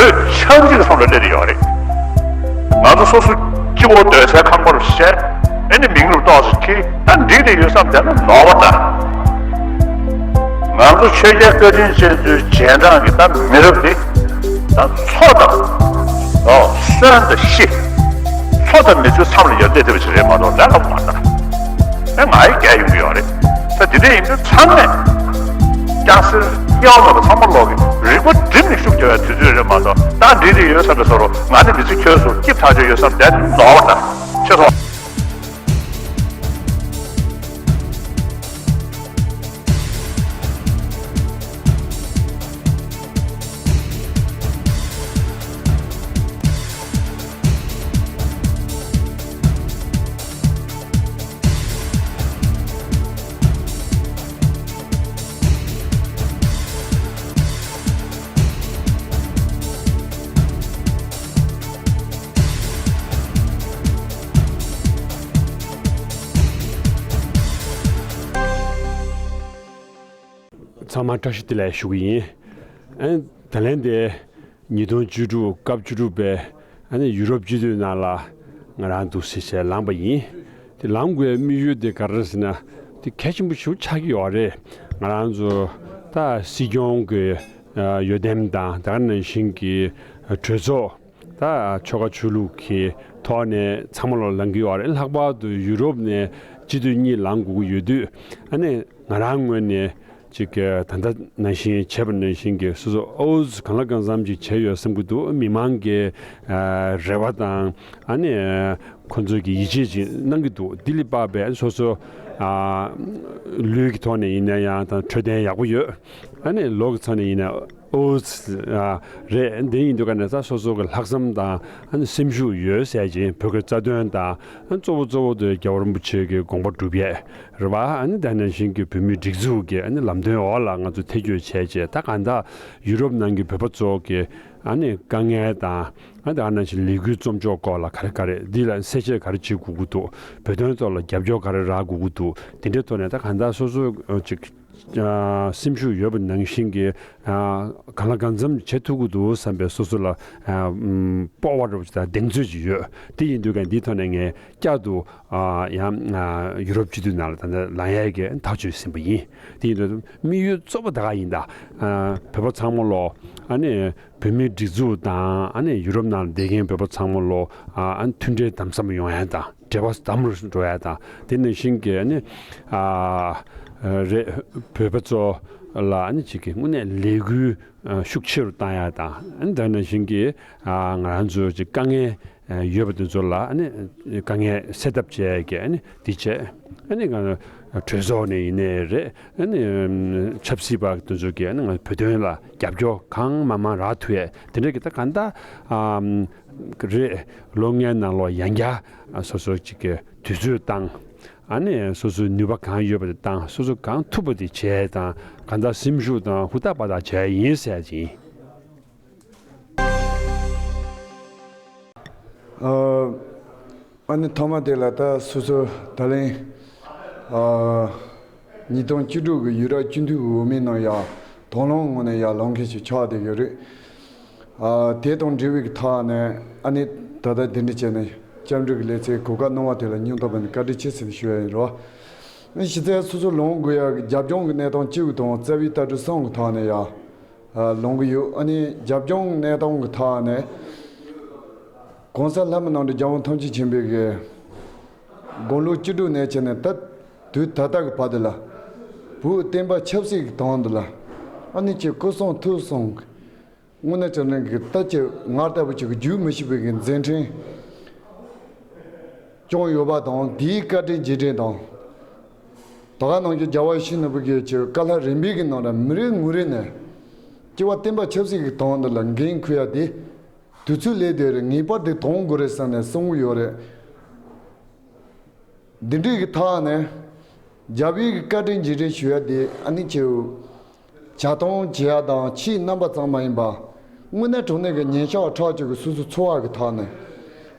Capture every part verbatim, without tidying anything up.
བོད་ཆབ་སྲིད་ཀྱི་སོང་ལ་སླེབས་ཡོད་རེད། ང་ཚོ་སོ་སོ་སྤྱི་བོ་སྡོད་སའི་ཁང་པར་བཤད། ཨེ་ནི་མིང་རུ་ཏོག་ཙམ་ཁྱེར་ད་འགྲིག་དེ་ཡོད་བསམ་བསྡད་ན་ནོར་བ་ད། ང་ཚོ་ཆོས་རྒྱལ་བཀའ་དྲིན་ཅན་ཚོའི་རྗེས་འབྲང་གི་ད་མི་རབས་འདི་ད་འཚོ་དང་། ཨོ་གསོན་དང་ཤི། འཚོ་དང་མི་ཚོའི་མཚམས་ལ་ཡར་སླེབས་ཐུབ་པ་ཞིག་རེད་མ་གཏོགས་ལས་སླ་པོ་མ་རེད། ཨེ་ང་ཡི་རྒྱལ་ཡོང་གི་ཡོད་རེད། ད་དེ་འདྲ་ཡིན་དུས་ཚང་མས་སྐྱག་སེར་གཡའ་མ་པ་ཚང་མ་ལོག་གི་རིག་པ་སྒྲིམ་ནས་ཤུགས་རྒྱག་ཡ་དུས་ཚོད་རེད་མ་གཏོགས་ད་འགྲིག་དེ་ཡོད་བསམ་པའི་བཟོ་རུ་ང་ནི་མི་ཚེ་འཁྱོལ་སོང་སྐྱིད་ཐག་ཆོད་ཡོད་བསམ་བསྡད་ནོར་བ་ད་ཆེ་སོང་། ཚང་མ་བཀྲ་ཤིས་བདེ་ལེགས་ཞུ་གི་ཡིན། ཨ་ནི་ད་ལན་དེ་ཉིས་སྟོང་བཅུ་དྲུག་སྐབས་བཅུ་དྲུག་པའི་ཨ་ནི་ཡུ་རོབ་སྤྱི་འཐུས་ནང་ལ་ང་རང་འདུག་སེ་བྱས་ལངས་པ་ཡིན། དེ་ལངས་དགོས་པའི་དམིགས་ཡུལ་དེ་ག་རེ་རེད་ཟེར་ན། དེ་གལ་ཆེན་པོ་ཞིག་ཆགས་ཀྱི་ཡོད་རེད། ང་རང་ཚོ་ད་སྲིད་སྐྱོང་གི་ཨ་འོས་འདེམས་དང་ད་ག་ནང་བཞིན་གྱི་གྲོས་ཚོགས། ད་ཆོལ་ཁ་ཆོས་ལུགས་ཀྱི་ཐོག་ནས་ཚང་མ་ལོ་ལངས་ཀྱི་ཡོད་རེད། ལྷག་པར་དུ་ཡུ་རོབ་ནས་སྤྱི་འཐུས་གཉིས་ལངས་དགོས་ཀྱི་ཡོད་དུས། ཨ་ནི་ང་རང་ངོས་ནས་ཅིག་ད་ལྟ་ནང་བཞིན་བྱས་པ་ནང་བཞིན་གྱི་སོ་སོ་ཨོ་ཙི་གང་ལ་གང་འཚམ་ཅིག་བྱས་ཡོད་བསམ་གྱི་འདུག་མི་མང་གི་ཨ་རེ་བ་དང་ཨ་ནི་ཁོང་ཚོས་ཀྱི་ཡིད་ཆེས་ཅིག་གནང་གི་འདུག་དེ་ལས་དཔག་པའི་སོ་སོ་ཨ་ལུས་ཀྱི་ཐོག་ནས་ཡིན་ན་ཡང་དང་འཕྲོད་བསྟེན་ཡག་པོ་ཡོད། ཨ་ནི་ལོ་གི་ཚང་ནས་ཡིན་ན་ཨོ་ཙི་ཨ་རེད། འདི་ཡིན་དུས་ཀ་ནས་ད་སོ་སོ་གི་ལྷག་བསམ་དང་ཨ་ནི་སེམས་ཤུགས་ཡོད་ཟེར་གྱིན་བོད་ཀྱི་རྩ་དོན་དང་ཨ་ནི་གཙོ་བོ་གཙོ་བོ་དེ་རྒྱལ་བ་རིན་པོ་ཆེ་གི་དགོངས་པ་སྒྲུབ་ཡས་རེད་བ། ཨ་ནི་ད་ནང་བཞིན་གྱི་བོད་མིའི་སྒྲིག་འཛུགས་ཀྱི་ཨ་ནི་ལམ་སྟོན་འོག་ལ་ང་ཚོ་ཐེ་བྱུས་བྱས་རྗེས་ད་གང་ལྟར་ཡུ་རོབ་ནང་གི་བོད་པ་ཚོ་གི་ཨ་ནི་དཀའ་ངལ་དང་ཨ་ནི་ད་ནང་བཞིན་ལས་འགུལ་རྩོམ་ཕྱོགས་སྐོར་ལ་ག་རེ་ག་རེ་འདི་ལ་གསལ་བཤད་ག་རེ་བྱེད་དགོས་ཀྱི་འདུག་བོད་དོན་ཐོག་ལ་རྒྱབ་སྐྱོར་ག་རེ་རག་དགོས་ཀྱི་འདུག་དེ་འདྲའི་ཐོག་ནས་ད་གང་ལྟར་སོ་སོ་ཅིག་ཨ་སེམས་ཤུགས་ཡོད་པ་ནང་བཞིན་གྱི་ཨ་གང་ལ་གང་འཚམ་བྱེད་ཐུབ་ཀྱི་འདུག་བསམ་པའི་སོ་སོ་ལ་ཨ་ཨམ་སྤོབས་པ་འདྲ་པོ་ཞིག་དང་གདེང་ཚོད་ཅིག་ཡོད། དེ་ཡིན་དུས་ཀ་འདིའི་ཐོག་ནས་ངས་བསྐྱར་དུ་ཨ་ཡང་ཨ་ཡུ་རོབ་སྤྱི་འཐུས་ནང་ལ་ད་ལྟ་ལངས་ཡས་ཀྱི་ཐག་གཅོད་ཟིན་པ་ཡིན། དེ་ཡིན་དུས་དམིགས་ཡུལ་གཙོ་བོ་ད་ག་ཡིན་ད། ཨ་བོད་པ་ཚང་མ་ལོ་ཨ་ནི་བོད་མིའི་སྒྲིག་འཛུགས་དང་ཨ་ནི་ཡུ་རོབ་ནང་ལ་བསྡད་མཁན་བོད་པ་ཚང་མ་ལོ་ཨ་ཨ་ནི་མཐུན་སྒྲིལ་དམ་ཟབ་ཡོང་ཡས་དང་། འབྲེལ་བ་དམ་རུ་འགྲོ་ཡ་དང་དེ་ནང་བཞིན་གྱི་ཨ་ནི་ཨ་རེད། བོད་པ་ཚོ་ལ་ཨ་ནི་ཅིག་གི་དངོས་གནས་ལས་འགུལ་ཤུགས་ཆེ་རུ་བཏང་ཡ་དང་ཨ་ནི་དེ་ནང་བཞིན་གྱི་ཨ་ང་རང་ཚོ་ཅིག་དཀའ་ངལ་ཡོད་པ་དེ་ཚོ་ལ་ཨ་ནི་དཀའ་ངལ་སེལ་ཐབས་བྱེད་ཡ་གི་ཨ་ནི་དེ་བྱས་ཨ་ནི་ང་གྲོས་ཚོགས་ནས་ཡིན་ནའི་རེད། ཨ་ནི་ཆབ་སྲིད་པ་དེ་ཚོ་གི་ཨ་ནི་ང་བོད་དོན་ལ་རྒྱབ་སྐྱོར་གང་མང་མང་རག་ཐུབ་ཡ་དེ་འདྲ་གི་ད་ག་འདྲ་ཨ། རེད། ལོ་ལྔའི་ནང་ལོགས་ཡང་བསྐྱར་སོ་སོ་གཅིག་གི་དུས་ཚོད་བཏང་། ཨ་ནི་སོ་སོའི་ནུས་པ་གང་ཡོད་པ་དེ་བཏང་། སོ་སོ་གང་ཐུབ་པ་དེ་བྱས་དང་གང་ལྟར་སེམས་ཤུགས་དང་ཧུར་ཐག་པ་དག་བྱས་ཡིན་ཟེར་གྱིན། ཨ་ནི་ཐོག་མ་དེ་ལ་ད་སོ་སོ་ད་ལན་ཨ་ཉིས་སྟོང་བཅུ་དྲུག་གི་ཡུ་རོབ་སྤྱི་འཐུས་ཀྱི་འོས་མིའི་ནང་ཡང་དང་བླངས་ངོས་ནས་ཡར་ལངས་མཁན་ཞིག་ཆགས་བསྡད་ཡོད་རེད། ཨ་དེ་དང་འབྲེལ་བའི་ཐོག་ནས་ཨ་ནི་ད་ལྟ་འདི་འདྲ་བྱས་ནས་བཅར་འདྲི་གི་ལེ་ཚན་གོ་སྐབས་གནང་བ་དེ་ལ་སྙིང་ཐག་པ་ནས་བཀའ་དྲིན་ཆེ་ཟེར་ནས་ཞུ་ཡ་ཡིན་རོ། ཨ་ནི་གཞི་རྩའི་སོ་སོ་ལངས་དགོས་ཡ་གི་རྒྱབ་ལྗོངས་ཀྱི་གནས་སྟངས་གཅིག་དང་རྩ་བའི་ལྟ་གྲུབ་གསུམ་གི་ཐོག་ནས་ཡ་ཨ་ལངས་གི་ཡོད། ཨ་ནི་རྒྱབ་ལྗོངས་གནས་སྟངས་ཀྱི་ཐོག་ནས་གོང་ས་ལྷ་མི་ནང་བཞིན་རྒྱལ་དབང་ཐམས་ཅད་མཁྱེན་པའི་གི་དགུང་ལོ་བཅུ་དྲུག་ནས་བྱས་ནས་ད་དུས་ད་ལྟ་གི་བར་དུ་ལ་བོད་བསྟན་པ་ཆབ་སྲིད་ཀྱི་དོན་དུ་ལ་ཨ་ནི་ཁྱེད་སྐུ་གསུང་ཐུགས་གསུང་དངོས་གནས་དྲང་གནས་ཀྱི་ད་ཁྱེད་ང་ལྟ་བུ་ཅིག་གི་རྒྱུན་མི་ཆད་པའི་གི་མཛད་འཕྲིན་བསྐྱངས་ཡོད་པ་དང་དེའི་བཀའ་དྲིན་རྗེས་དྲན་དང་། ད་ག་ནང་བཞིན་རྒྱལ་བ་ཡིད་བཞིན་ནོར་བུ་གིས་ཁྱེད་བཀའ་སློབ་རིམ་པས་ཀྱི་ནང་ལ་མི་རེ་ངོ་རེ་ནས་སྐྱེ་བ་བསྟན་པ་ཆབ་སྲིད་ཀྱི་དོན་དུ་ལ་འགན་འཁུར་ཡ་དེ། དུས་ཚོད་སླེབས་དེར་ངེས་པར་དུ་གཏོང་དགོས་རེད་བསམ་ནས་གསུང་གི་ཡོད་རེད། འདི་འདྲའི་གི་ཐོག་ནས་རྒྱལ་བའི་གི་བཀའ་དྲིན་རྗེས་དྲན་ཞུ་ཡ་དེ་ཨ་ནི་ཁྱེད་བྱ་སྟངས་བྱེད་ཡ་དང་ཆེས་རྣམ་པ་ཙམ་མ་ཡིན་པ་དངོས་གནས་དྲང་གནས་ཀྱི་ཉིན་ཞག་ཁྲག་གཅིག་གི་སོ་སོ་འཚོ་བ་གི་ཐོག་ནས་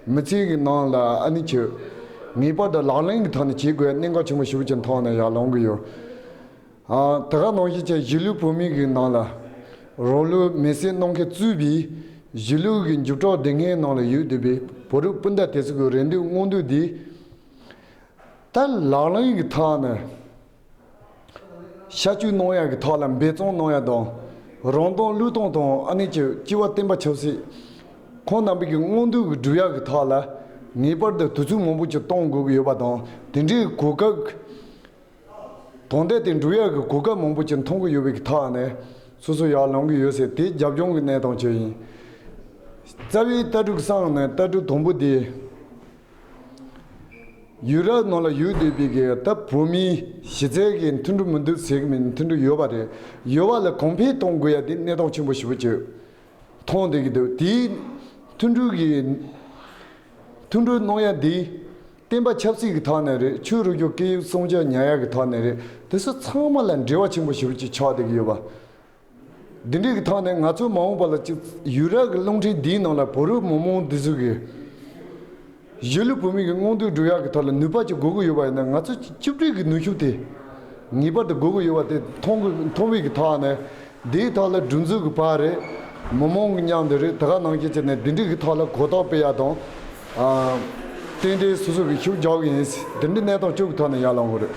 མི་ཚེ་གི་ནང་ལ་ཨ་ནི་ཁྱེད་ངེས་པར་དུ་ལག་ལེན་གྱི་ཐོག་ནས་བྱེད་དགོས་ཡ་གནད་འགག་ཆེན་པོ་ཞེ་པོ་ཅིག་ཐོག་ནས་ཡར་ལངས་གི་ཡོད། ཨ་ད་ག་ནང་བཞིན་བྱས་གཞིས་ལུས་བོད་མི་གི་ནང་ལ་རང་ལུས་མེར་སྲེག་གནང་མཁན་གཙོས་པའི་ གཞིས་ལུས་ཀྱི་འཇུག་གྲབས་སྡེ་ཁག་ནང་ལ་ཡོད་བསྡད་པའི་བོད་རིགས་སྤུན་ཟླ་དེ་ཚོ་གི་རེ་འདུན་དངོས་འདུན་འདི། ད་ལག་ལེན་གྱི་ཐོག་ནས་བྱ་སྤྱོད་གནང་ཡག་གི་ཐོག་ལ་འབད་བརྩོན་གནང་ཡག་དང་། རང་དོན་བློས་གཏོང་དང་ཨ་ནི་ཅིག་སྤྱི་བོ་བསྟན་པ་ཆབ་སྲིད་ཁོང་རྣམ་པའི་གི་དངོས་འདུན་གྱི་སྒྲུབ་ཡག་གི་ཐོག་ལ་ངེས་པར་དུ་དུས་ཚོད་མང་པོ་ཅིག་གཏོང་དགོས་ཀྱི་ཡོད་པ་དང་། དེ་འདྲའི་གོ་སྐབས། དོན་དག་དེ་འགྲུབ་ཡག་གི་གོ་སྐབས་མང་པོ་ཅིག་མཐོང་གི་ཡོད་པའི་ཐོག་ནས་སོ་སོ་ཡར་ལངས་ཀྱི་ཡོད་ཟེར། དེ་རྒྱབ་ལྗོངས་ཀྱི་གནས་སྟངས་ཅིག་ཡིན། རྩ་བའི་ལྟ་གྲུབ་སང་ནས་ལྟ་གྲུབ་དང་པོ་དེ། ཡུ་རོབ་ནང་ལ་ཡོད་བསྡད་པའི་གི་ད་བོད་མིའི་གཞི་རྩའི་གི་མཐུན་སྒྲིལ་མི་འདུག་ཟེར་གི་མིན། མཐུན་སྒྲིལ་ཡོད་པ་རེད། ཡོད་པ་ལ་གོང་འཕེལ་གཏོང་དགོས་ཡ་དེ་གནས་སྟངས་ཆེན་པོ་ཞེ་པོ་ཅིག་མཐོང་བསྡད་ཀྱི་འདུག་དེའི་མཐུན་སྒྲིལ་གྱི་མཐུན་སྒྲིལ་གནང་ཡ་འདི་བསྟན་པ་ཆབ་སྲིད་ཀྱི་ཐོག་ནས་རེད། ཆོས་རིག་གཞུང་སྐད་ཡིག་སྲུང་སྐྱོབ་ཉར་ཡ་གི་ཐོག་ནས་རེད། དེ་ཚོ་ཚང་མ་ལ་འབྲེལ་བ་ཆེན་པོ་ཞེ་པོ་ཅིག་ཆགས་བསྡད་ཀྱི་ཡོད་པ། འདི་འདྲའི་གི་ཐོག་ནས་ང་ཚོ་མ་འོངས་པ་ལ་ཅིག་ཡུ་རོབ་ཀྱི་རླུང་འཕྲིན་འདིའི་ནང་ལ་བོད་རིགས་མི་མང་འདི་ཚོ་གི་གཞིས་ལུས་བོད་མི་གི་དངོས་འདུན་སྒྲུབ་ཡག་གི་ཐོག་ལ་ནུས་པ་ཅིག་དགོས་ཀྱི་ཡོད་པ་ཡིན་ན། ང་ཚོ་བཅིངས་འགྲོལ་གྱི་ནུས་ཤུགས་དེ་ངེས་པར་དུ་དགོས་ཀྱི་ཡོད་པ་དེ་མཐོང་གི་མཐོང་བའི་གི་ཐོག་ནས། འདིའི་ཐོག་ལ་སྒྲིག་འཛུགས་ཀྱི་བར་རེད། མི་མང་གི་མཉམ་དུ་རེད། ད་ག་ནང་བཞིན་བྱས་ནས་འདི་འདྲའི་གི་ཐོག་ལ་གོ་རྟོགས་སྤེལ་ཡག་དང་། ཨ། ཏན་ཏན་སོ་སོ་གི་ཤུགས་རྒྱག་གི་ཡིན། འདི་འདྲའི་གནས་སྟངས་བཅུ་གི་ཐོག་ནས་ཡར་ལངས་དགོས་རེད།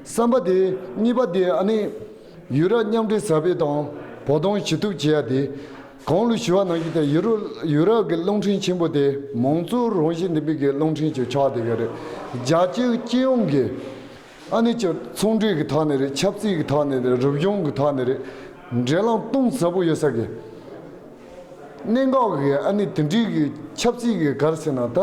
བསམ་པ་དེ། གཉིས་པ་དེ་ཨ་ནི་ཡུ་རོབ་མཉམ་འབྲེལ་ཟབ་སྤེལ་དང་བོད་དོན་ཞུ་གཏུག་བྱེད་ཡག་དེ། གོང་ལ་ཞུ་བ་ནང་བཞིན་དེ་ཡུ་རོབ་ཡུ་རོབ་ཀྱི་རླུང་འཕྲིན་ཆེན་པོ་དེ་མང་གཙོའི་རང་བཞིན་ལྡན་པའི་གི་རླུང་འཕྲིན་ཅིག་ཆགས་བསྡད་ཀྱི་རེད། རྒྱལ་སྤྱི་སྤྱི་ཡོངས་ཀྱི་ཨ་ནི་ཅིག་ཚོང་འབྲེལ་གྱི་ཐོག་ནས་རེད། ཆབ་སྲིད་ཀྱི་ཐོག་ནས་རེད། རིག་གཞུང་གི་ཐོག་ནས་རེད། འབྲེལ་ལམ་གཏིང་ཟབ་པོ་ཡོད་ས་གི་གནད་འགག་གི་ཨ་ནི་དེ་འདྲའི་གི་ཆབ་སྲིད་ཀྱི་ག་རེ་ཟེར་ན། ད་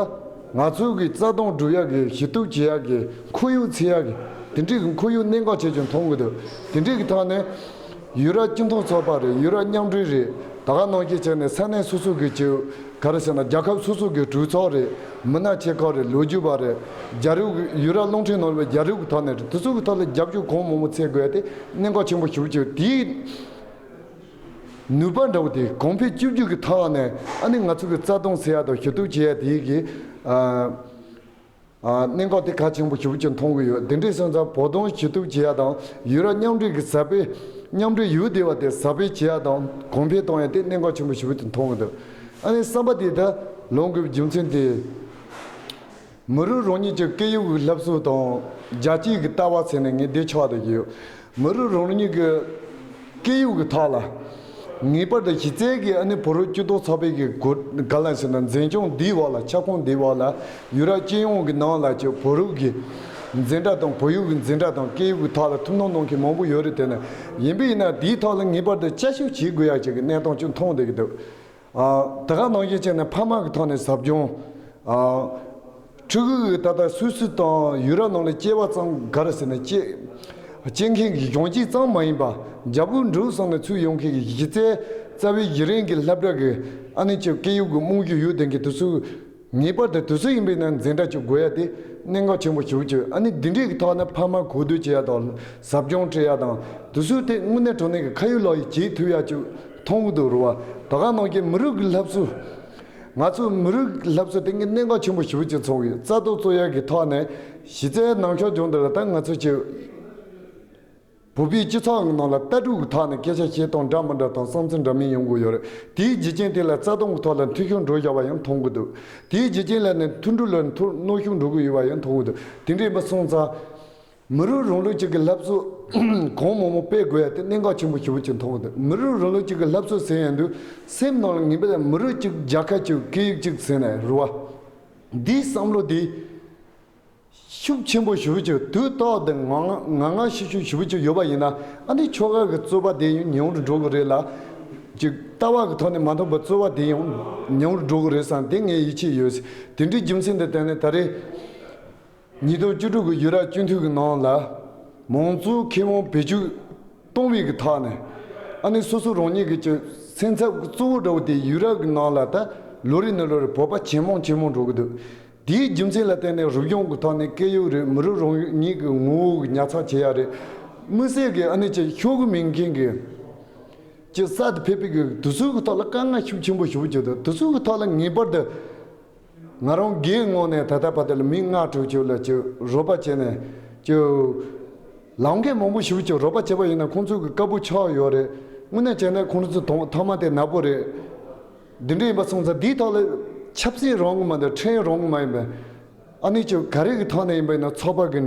ང་ཚོའི་གི་རྩ་དོན་སྒྲུབ་ཡག་གི་ཞུ་གཏུག་བྱེད་ཡག་གི་ཁོར་ཡུག་འཚོལ་ཡག་གི་དེ་འདྲའི་གི་ཁོར་ཡུག་གནད་འགག་ཆེ་ཆུང་མཐོང་གི་འདུག་དེ་འདྲའི་གི་ཐོག་ནས་ཡུ་རོབ་སྤྱི་མཐུན་ཚོགས་པ་རེད། ཡུ་རོབ་མཉམ་འབྲེལ་རེད། ད་ག་ནང་བཞིན་བྱས་ནས་ས་གནས་སོ་སོ་གི་ཅིག་ག་རེ་ཟེར་ན། རྒྱལ་ཁབ་སོ་སོ་གི་གྲོས་ཚོགས་རེད། མི་སྣ་ཆེ་ཁག་རེད། ལོ་རྒྱུས་པ་རེད། རྒྱལ་རབས་ཀྱི་ཡུ་རོབ་རླུང་འཕྲིན་ནང་ལ་རྒྱལ་རབས་ཀྱི་ཐོག་ནས་རེད། དེ་ཚོ་གི་ཐོག་ལ་རྒྱབ་སྐྱོར་གང་མང་མང་འཚོལ་དགོས་ཡ་དེ་གནད་འགག་ཆེན་པོ་ཞེ་པོ་ཅིག་དེའི་ནུས་པ་འདྲ་བོ་དེ་གོང་འཕེལ་བཅུག་རྒྱུ་གི་ཐོག་ནས་ཨ་ནི་ང་ཚོ་གི་རྩ་དོན་འཚོལ་ཡ་དང་ཞུ་གཏུག་བྱེད་ཡ་དེ་གི་ཨ། ཨ། གནད་འགག་དེ་གལ་ཆེན་པོ་ཞེ་པོ་ཅིག་མཐོང་གི་ཡོད། དེ་འདྲའི་སོང་ཙང་བོད་དོན་ཞུ་གཏུག་བྱེད་ཡ་དང་ཡུ་རོབ་མཉམ་འབྲེལ་གྱི་ཟབ་སྤེལ། མཉམ་འབྲེལ་ཡོད་བསྡད་པ་དེ་ཟབ་སྤེལ་བྱེད་ཡ་དང་གོང་འཕེལ་གཏོང་ཡ་དེ་གནད་འགག་ཆེན་པོ་ཞེ་པོ་ཅིག་མཐོང་གི་འདུག་ཨ་ནི་བསམ་པ་དེ་ད་ལངས་དགོས་པའི་རྒྱུ་མཚན་དེ། མི་རིགས་རང་ཉིད་ཀྱི་སྐད་ཡིག་གི་སློབ་གསོ་དང་རྒྱལ་སྤྱིའི་གི་ལྟ་བ་ཟེར་ནས་ངས་འདི་ཆགས་བསྡད་ཀྱི་ཡོད། མི་རིགས་རང་ཉིད་ཀྱི་སྐད་ཡིག་གི་ཐོག་ལ་ངེས་པར་དུ་གཞི་རྩའི་གི་ཨ་ནི་བོད་རིགས་སྤྱི་མཐུན་ཚོགས་པའི་གི་གོ་ག་ལ་ཟེར་ན་འཛིན་སྐྱོང་འདིའི་འོག་ལ། ཁྱབ་ཁོངས་འདིའི་འོག་ལ་ཡུ་རོབ་སྤྱི་ཡོངས་ཀྱི་ནང་ལ་ཅིག་བོད་རིགས་ཀྱི་འཛིན་གྲྭ་དང་བོད་ཡིག་གི་འཛིན་གྲྭ་དང་སྐད་ཡིག་གི་ཐོག་ལ་ཐུགས་སྣང་གནང་མཁན་མང་པོ་ཡོད་རེད། དེ་ནི་ཡིན་པས་ན་དེའི་ཐོག་ལ་ངེས་པར་དུ་བསྐྱར་ཞིབ་བྱེད་དགོས་ཡ་ཅིག་གི་གནས་སྟངས་ཅིག་མཐོང་བསྡད་ཀྱི་འདུག་ཨ། ད་ག་ནང་བཞིན་བྱས་ནས་ཕ་མ་གི་ཐོག་ནས་ཟབ་སྦྱོང་། ཨ། ཕྲུ་གུ་གི་ད་ལྟ་སུད་སི་དང་ཡུ་རོབ་ནང་ལ་སྐྱེས་པ་ཙམ་ག་རེ་ཟེར་ན་སྐྱེ་སྐྱེ་མཁན་གྱི་གཞོན་སྐྱེས་ཙམ་མ་ཡིན་པ། རྒྱ་བོད་འབྲུག་གསུམ་ནས་ཚུར་ཡོང་མཁན་གྱི་གཞི་རྩའི་རྩ་བའི་གཞི་རིམ་གྱི་སློབ་གྲྭ་གི་ཨ་ནི་ཅིག་སྐད་ཡིག་གི་རྨང་གཞི་ཡོད་བསྡད་མཁན་དེ་ཚོ་ངེས་པར་དུ་དུས་ཚོད་ཡིན་པས་ན་འཛིན་གྲྭ་བཅུ་དགོས་ཡ་དེ་གནད་འགག་ཆེན་པོ་ཞེ་པོ་ཅིག་ཨ་ནི་འདི་འདྲའི་གི་ཐོག་ནས་ཕ་མ་གོ་བསྡུར་བྱེད་ཡ་དང་ཟབ་སྦྱོང་སྤྲད་ཡ་དང་དུས་ཚོད་དེ་དངོས་གནས་དྲང་གནས་ཀྱི་ཁ་ཡོད་ལག་ཡོད་བྱེད་ཐུབ་ཡ་ཅིག་མཐོང་གི་འདུག་རེད་བ། ད་ག་ནང་བཞིན་མི་རིགས་ཀྱི་སློབ་གསོ། ང་ཚོ་མི་རིགས་ཀྱི་སློབ་གསོ་དེ་གི་གནད་འགག་ཆེན་པོ་ཞེ་པོ་ཅིག་མཚོན་གི་ཡོད། རྩ་དོན་རྩོད་ཡ་གི་ཐོག་ནས་གཞི་རྩའི་ནང་ཤོག་སྦྱོང་འདི་ལ་ད་ང་ཚོ་ཅིག་བོད་པའི་སྤྱི་ཚོགས་ཀྱི་ནང་ལ་ལྟ་གྲུབ་ཀྱི་ཐོག་ནས་སྐད་ཆ་བཤད་སྟངས་འདྲ་མི་འདྲ་དང་བསམ་ཚུལ་འདྲ་མིན་ཡོང་གི་ཡོད་རེད། དེའི་རྒྱུ་རྐྱེན་དེ་ལ་རྩ་དོན་གྱི་ཐོག་ལ་འཐུས་ཤོར་འགྲོ་བཞག་པ་ཡང་མཐོང་གི་འདུག་དེའི་རྒྱུ་རྐྱེན་ལ་ནི་མཐུན་སྒྲིལ་ལ་མཐོ་གནོན་ཤུགས་འགྲོ་གི་ཡོད་པ་ཡང་མཐོང་གི་འདུག་དེ་འདྲ་ཡིན་པ་སོང་ཙང་། མི་རིགས་རང་ལུགས་གཅིག་གི་སློབ་གསོ་གང་མང་མང་སྤེལ་དགོས་ཡ་དེ་གནད་འགག་ཆེན་པོ་ཞེ་པོ་ཅིག་མཐོང་གི་འདུག་མི་རིགས་རང་ལུགས་གཅིག་གི་སློབ་གསོ་ཟེར་ཡ་འདུག་སེམས་ནང་ལ་ངེས་པར་དུ་མི་རིགས་གཅིག་རྒྱལ་ཁབ་གཅིག་སྐད་ཡིག་གཅིག་ཟེར་ནས་རེད་བ། འདིའི་བསམ་བློ་འདི་ཤུགས་ཆེན་པོ་ཞེ་པོ་ཅིག་དུས་ཐོག་ཏུ་ངང་ངང་ངང་ཤུགས་ཤུགས་ཞེ་པོ་ཅིག་ཡོད་པ་ཡིན་ན། ཨ་ནི་ཆོལ་ཁ་གི་རྩོད་པ་དེ་ཡང་ཉུང་རུ་འགྲོ་གི་རེད་ལ། ཅིག་ལྟ་བ་གི་ཐོག་ནས་མ་མཐུན་པའི་རྩོད་པ་དེ་ཡང་ཉུང་རུ་འགྲོ་གི་རེད་བསམ་དེ་ངས་ཡིད་ཆེས་ཡོད། དེ་འདྲའི་རྒྱུ་མཚན་དེ་བརྟེན་ནས་ད་རེས་ཉིས་སྟོང་བཅུ་དྲུག་གི་ཡུ་རོབ་སྤྱི་འཐུས་ཀྱི་ནང་ལ་མང་གཙོའི་ཁེ་དབང་བེད་སྤྱོད་གཏོང་བའི་གི་ཐོག་ནས། ཨ་ནི་སོ་སོ་རང་ཉིད་ཀྱི་ཅིག་སེམས་འཚབ་གཙོ་བོ་འདྲ་བོ་དེ་ཡུ་རོབ་ཀྱི་ནང་ལ་ད་ལོ་རེ་ནས་ལོ་རེ་བོད་པ་ཇེ་མང་ཇེ་མང་འགྲོ་གི་འདུག་དེའི་རྒྱུ་མཚན་ལ་བརྟེན་ནས་རིག་གཞུང་གི་ཐོག་ནས་སྐད་ཡིག་རེད། མི་རིགས་རང་ཉིད་ཀྱི་ངོ་བོ་གི་ཉར་ཚགས་བྱེད་ཡ་རེད། དམིགས་བསལ་གྱི་ཨ་ནི་ཅིག་ཤོར་གི་མེད་མཁན་གྱི་ཅིག་གསར་དུ་ཕེབས་པའི་གི་དུས་ཚོད་ཀྱི་ཐོག་ལ་དཀའ་ངལ་ཤུགས་ཆེན་པོ་ཞེ་པོ་ཅིག་འདུག་དུས་ཚོད་ཀྱི་ཐོག་ལ་ངེས་པར་དུ་ང་རང་སྒེར་ངོས་ནས་ད་ལྟ་བར་དུ་ལ་མི་ལྔ་དྲུག་ཅིག་ལ་ཅིག་རོགས་པ་བྱས་ནས་ཅིག་ལམ་ཁ་མང་པོ་ཞེ་པོ་ཅིག་རོགས་པ་བྱས་པ་ཡིན་ན་ཁོང་ཚོ་གི་དཀའ་པོ་ཆགས་ཡོད་རེད། དངོས་གནས་བྱས་ན་ཁོང་ཚོ་ཐོག་མཐའ་མ་དེ་ནག་པོ་རེད། འདི་འདྲ་ཡིན་པ་སོང་ཙང་འདིའི་ཐོག་ལ་ཆབ་སྲིད་རང་གི་མ་གཏོགས་ཕྲན་རང་གི་མ་ཡིན་པས། ཨ་ནི་ཅིག་ག་རེ་གི་ཐོག་ནས་ཡིན་པ་ཡིན་ན་ཚོགས་པ་གི་